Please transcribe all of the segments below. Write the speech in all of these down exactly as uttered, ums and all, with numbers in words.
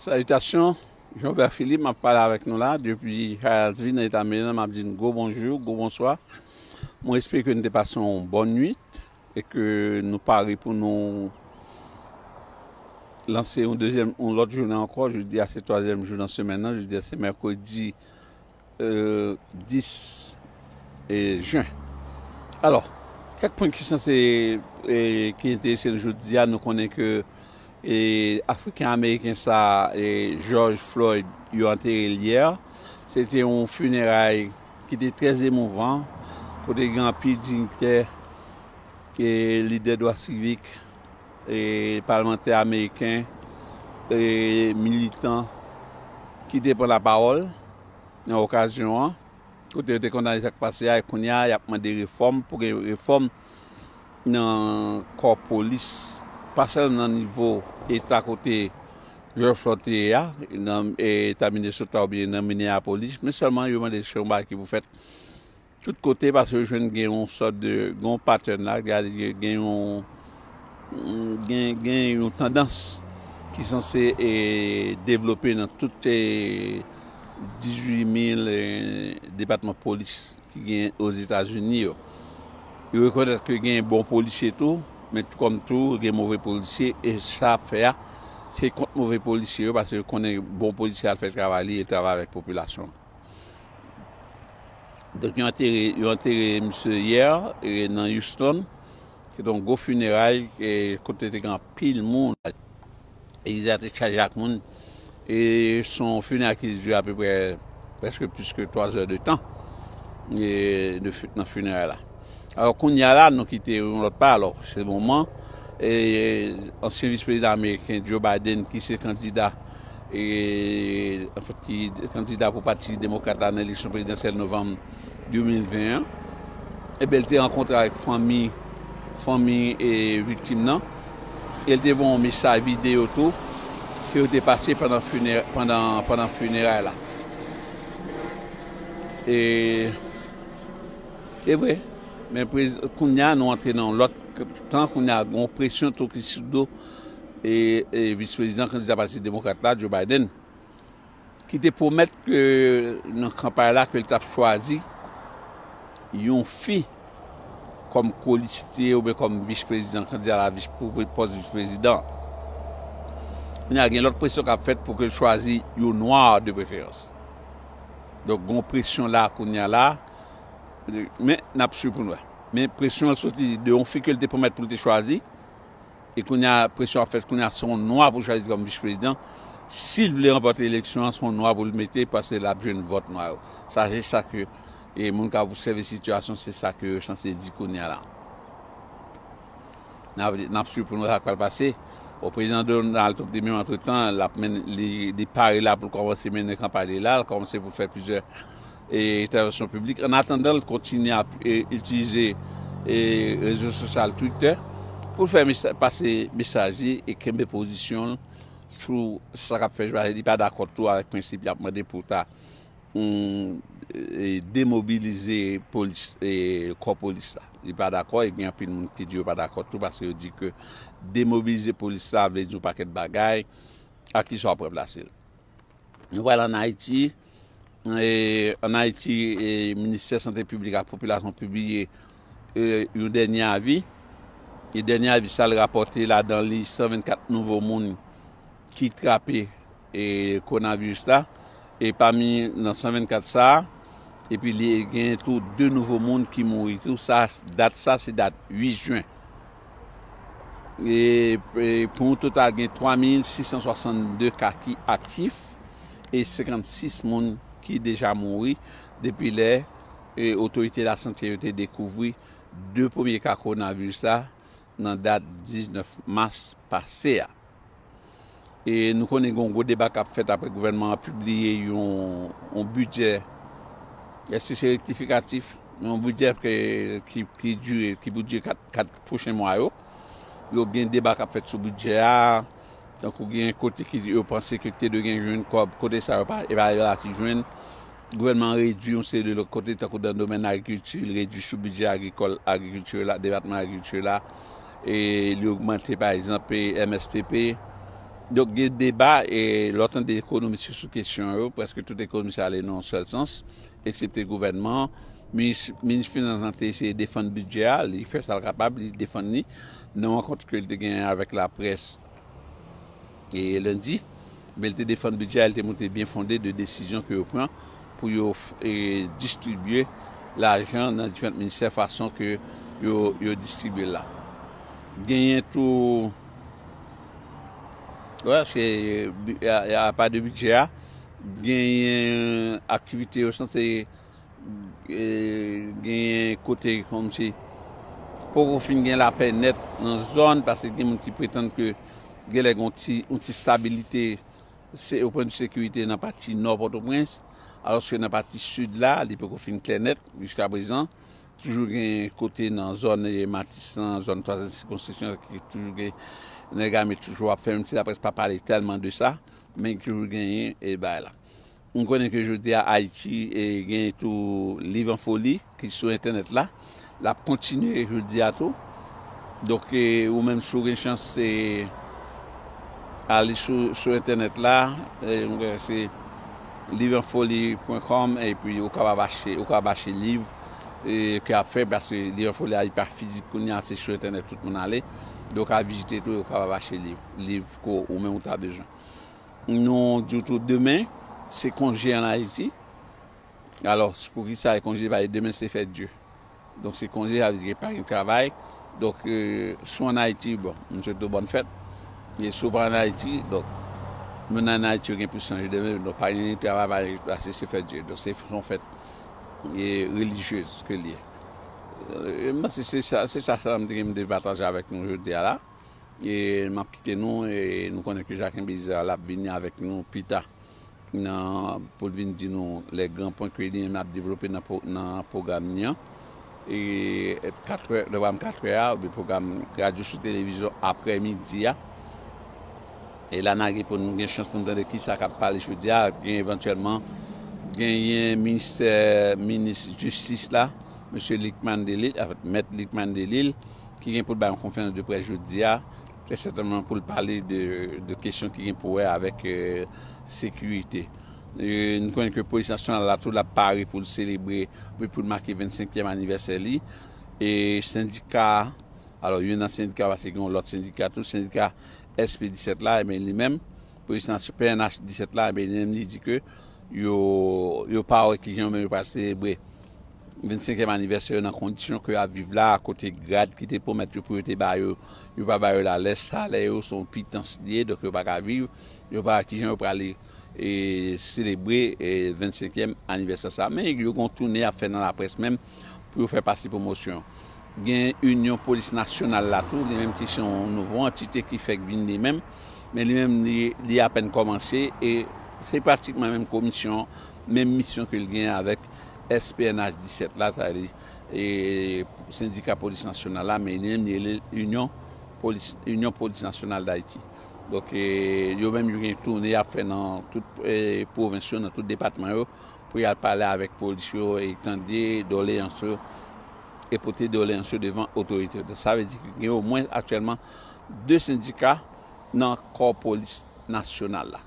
Salitasyon, Jean-Robert Philippe, m ap pale avèk nou la depi Hyattsville nan Eta Maryland. M ap di n gwo bonjou, gwo bonswa. Mwen espere ke nou te pase yon bòn nwit e ke nou pare pou nou lanse yon dezyèm, yon lòt jounen ankò. Jodi a se twazyèm jou nan semèn nan. Jodi a se mèkredi, euh, dis, e, jen. Alò, kèk pwen ki sanse, e, ki enterese nou jodi a, nou konnen ke, e, Afriken Ameriken sa, e, George Floyd, yo antere l yè. Se te yon fineray ki te trè emouvan, kote gen anpil diyitè, e, lidè dwa sivik, e, palmantè ameriken, e, militan ki te pran lapawòl nan okazyon an, kote yo te kondane sa k pase a, e kounye a, y ap mande refòm, pou gen refòm nan kò polis, pa sèlman nan nivo eta kote George Floyd te ye a, nan, e, eta Minnesota oubyen nan Minneapolis, men sèlman yo mande se yon bagay ki pou fèt tout kote, paske yo jwenn gen yon sòt de, gen yon patèn la, gen, gen yon, gen, gen yon tandans ki sanse, e, devlope nan tout, e, dizuit mil, e, depatman polis ki gen Ozetazini yo. Yo rekonèt ke gen bon polisye tou, men tou kòm tou, gen move polisye, e sa ap fè a, se kont move polisye yo, paske yo konnen bon polisye al fè travay li, e travay avèk popilasyon. Donk, yo antere, yo antere misye yè, e, nan Houston. Se te yon gwo fineray, e, kote te gen anpil moun. Legliz la te chaje ak moun. E se yon fineray ki dire apeprè prèske plis ke twa zè de tan, e, de fi-, nan fineray la. Alò, kounye a la, nou kite yon lòt pa. Alò, se moman, e, ansyen vis prezidan ameriken Joe Biden, ki se kandida, e, anfèt, ki kandida pou Pati Demokrat la nan eleksyon prezidansyèl novanm de mil ven an, ebyen, li te rankontre avèk fanmi, fanmi, e, viktim nan. E li te voye yon mesaj videyo tou, ke yo te pase pandan fine-, pandan, pandan fineray la. E, e vre, men prez-, kounye a, nou antre nan yon lòt tan, kounye a, gen yon presyon tou ki sou do, e, e vis prezidan kandida Pati Demokrat la, Joe Biden, ki te pwomèt ke nan kanpay la ke l t ap chwazi yon fi kòm kolistye oubyen kòm vis prezidan, kandida la vis, pou pòs vis prezidan. Kounye a, gen lòt presyon k ap fèt pou ke l chwazi yon nwa de preferans. Donk, gen yon presyon la, kounye a la, men n ap swiv pou n wè. Men presyon an soti de yon fi ke l te pwomèt pou l te chwazi, e kounye a, presyon ap fèt, kounye a, se yon nwa pou l chwazi kòm vis prezidan. Si l vle ranpòte eleksyon an, se yon nwa pou l mete, paske l ap jwenn vòt nwa yo. Sa, se sa ke, e moun k ap obsève sitiyasyon, se sa ke yo sanse di kounye a la. N ap, n ap swiv pou n wè sa k pral pase. Bon, prezidan Donald Trump, li menm, antretan, l ap mennen, li, li pare la pou l kòmanse mennen kanpay li la, l kòmanse pou l fè plizyè, e, entèvansyon piblik. Annatandan, l kontinye ap, e, itilize, e, rezo sosyal Twitter pou l fè mesa-, pase mesaj li e kenbe pozisyon l sou sa k ap fèt jodi a. Li pa dakò tou avèk prensip y ap mande pou ta, mm, e, demobilize polis, e, kò polis la. Li pa dakò, e gen anpil moun ki di yo pa dakò tou, paske yo di ke demobilize polis la vle di yon pakèt bagay, ak ki sa w ap ranplase l. Nou pral ann Ayiti. E, ann Ayiti, e, Ministè Sante Piblik ak Popilasyon pibliye, e, yon dènye avi. E dènye avi sa, l rapòte ladan li san vennkat nouvo moun ki trape, e, kowonaviris la. E pami, nan san vennkat sa a, epi li gen tou de nouvo moun ki mouri tou. Sa, dat sa, se dat uit jen. E, e pou yon total gen twa mil sis san swasann de ka ki aktif e senkannsis moun ki deja mouri depi lè, e, otorite lasante yo te dekouvri de premye ka kowonaviris la nan dat diznèf mas pase a. E nou konnen gen yon gwo deba k ap fèt apre gouvènman an pibliye yon, yon bidjè, èske se rektifikatif, yon bidjè ke, ki, ki dire, ki pou dire kat, kat pwochen mwa yo. Yo gen deba k ap fèt sou bidjè a, tankou gen kote ki yo panse ke te dwe gen jwenn kòb, kote sa yo pa, e pa yo la ki jwenn. Gouvènman an redui yon seri de lòt kote, tankou nan domèn agrikilti, li redui sou bidjè agrikòl, agrikilti la, depatman agrikilti la. E li ogmante, pa egzanp, M S P P, Donk, gen deba, e lè w tande ekonomis yo sou kesyon yo, prèske tout ekonomis yo ale nan yon sèl sans, eksepte gouvènman an. Minis, minis finans lan te eseye defann bidjè a, li fè sa l kapab, li defann li nan yon rankont ke l te genyen avèk laprès e lendi. Men l te defann bidjè a, li te montre byen fonde de desizyon ke yo pran pou yo, e, distribye lajan nan diferan ministè fason ke yo, yo distribye l la. Genyen tou, wè, se, bi-, a, a pa de bidjè a, genyen aktivite yo sanse, e, genyen kote kòmsi poko fin gen lapè nèt nan zòn, paske gen moun ki pretann ke genlè gen yon ti, yon ti stabilite se, o pwen de sekirite nan pati nò Pòtoprens, alòske nan pati sid la, li poko fin klè nèt jiska prezan. Toujou gen kote nan zòn, e, Matisan, zòn twazyèm sikonstriksyon, ki toujou gen nèg ame toujou ap fè, menm si laprès pa pale tèlman de sa, men toujou genyen, e, bagay la. Nou konnen ke jodi a Ayiti, e, gen tou Liv an Foli ki sou entènèt la. L ap kontinye jodi a tou. Donk, e, ou menm si w gen chans, e, ale sou, sou entènèt la, e, nou konnen se liv an foli pwen kòm, epi ou kapab achte, ou kapab achte liv, e, ke ap fè, paske Liv an Foli a, li pa fizik kounye a, se sou entènèt tout moun ale. Donk, ou ka vizite tou, e ou kapab achte liv, liv ke ou menm ou ta bezwen. Nou di w tou demen, se konje ann Ayiti. Alò, poukisa e konje? Paske demen se fèt Dye. Donk, se konje, sa vle di ke pa gen travay. Donk, e, si w ann Ayiti, bon, m swete w bòn fèt. E si w pa ann Ayiti, donk, moun ann Ayiti yo gen pou chanje demen, donk, pa gen travay, paske se fèt Dye. Donk, se yon fèt, e, relijyez ke l ye. E, m panse se sa, se sa, sa m te gen pou m te pataje avèk nou jodi a la. E m ap kite nou, e nou konnen ke Jacquin Belizaire la ap vini avèk nou pita nan, pou l vin di nou lè gran pwen ke li menm ap devlope nan, nan pwogram li an. E katrè, nan pwogram katrè a, oubyen pwogram radyo sou televizyon aprè midi a. E la n a gen pou nou gen chans pou nou tande kisa k ap pale jodi a, gen evantyèlman, genyen ministè, minis jistis la, mesye Lucmane Delille, anfèt, mèt Lucmane Delille, ki gen pou l bay yon konferans de près jodi a, trè sètènman pou l pale de, de kesyon ki gen pou wè avèk, e, sekirite. E, nou konnen ke Polis Nasyonal la tou l ap pare pou l selebre, pou l make vennsenkyèm anivèsè li. E sendika, alò, youn nan sendika, paske gen yon lòt sendika tou, sendika S P disèt la, ebyen, li menm, Polis Nasyon-, P N H disèt la, ebyen, li menm, li di ke yo, yo pa wè kijan yo menm yo pral selebre vennsenkyèm anivèsè yo nan kondisyon ke y ap viv la, kote grad ki te pwomèt yo pou yo te ba yo, yo pa ba yo la, lè salè yo se yon pitans li ye, donk yo pa ka viv, yo pa wè kijan yo prale, e, selebre, e, vennsenkyèm anivèsè sa. Men yo gen yon toune y ap fè nan laprès menm pou yo fè pase pwomosyon. Gen Inyon Polis Nasyonal la tou, li menm ki se yon nouvo antite ki fèk vin li menm, men li menm li, li apèn kòmanse e se pratikman menm komisyon, menm misyon ke l gen avèk S P N H disèt la, sa vle di, e, sendika polis nasyonal la, men li menm li rele Inyon Polis, Inyon Polis Nasyonal Dayiti. Donk, e, yo menm yo gen toune y ap fè nan tout, e, pwovens yo, nan tout depatman yo, pou y al pale avèk polis yo e tande doleyans yo e pote doleyans yo devan otorite yo. Sa vle di ke gen omwen aktyèlman de sendika nan kò polis nasyonal la.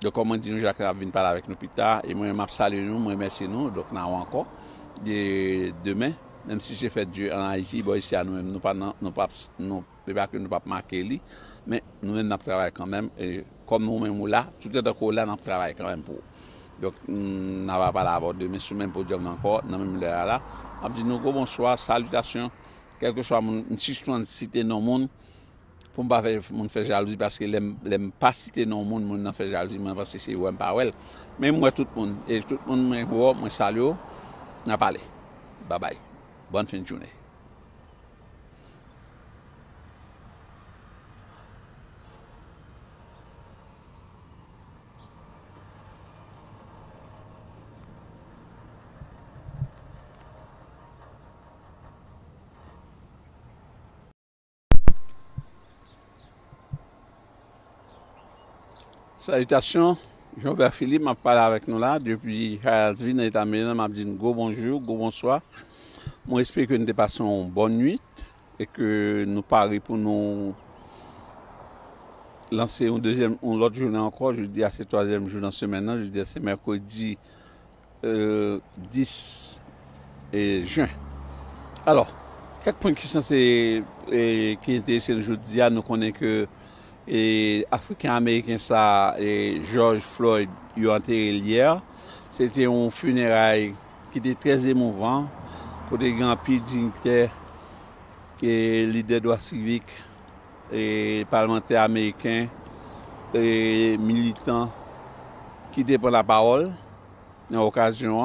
Donk, kòm mwen di nou, Jacquin ap vin pale avèk nou pita, e mwen, m ap salye nou, m remèsye nou, donk, n a wè ankò. E demen, menm si se fèt Dye ann Ayiti, bò isi a nou menm, nou pa nan, nou p ap, nou, se pa ke nou p ap make li, men nou menm n ap travay kanmenm, e kòm nou menm ou la, toutan ke w la, n ap travay kanmenm pou ou. Donk, n a va pale avè w demen sou menm podyòm nan ankò, nan menm lè a la. M ap di nou gwo bonswa, salitasyon, kèlkeswa moun, m sispann site non moun, pou m pa fè moun fè jalouzi, paske lè m, lè m pa site non moun, moun nan fè jalouzi, mwen panse se wè m pa wè l. Men m wè tout moun, e tout moun mwen wè, mwen salye w, n a pale. Babay. Bòn fen de jounen. Salitasyon, Jean-Bert Philippe, m ap pale avèk nou la depi Charlottesville nan Eta Maryland. M ap di n gwo bonjou, gwo bonswa. Mwen espere ke nou te pase yon bòn nwit e ke nou pare pou nou lanse yon dezyèm, yon lòt jounen ankò. Jodi a se twazyèm jou nan semèn nan. Jodi a se mèkredi, euh, dis, e, jen. Alò, kèk pwen ki sanse, e, ki enterese nou jodi a, nou konnen ke, e, Afriken Ameriken sa, e, George Floyd, yo antere l yè. Se te yon fineray ki te trè emouvan, kote gen anpil diyitè, e, lidè dwa sivik, e, palmantè ameriken, e, militan ki te pran lapawòl nan okazyon an.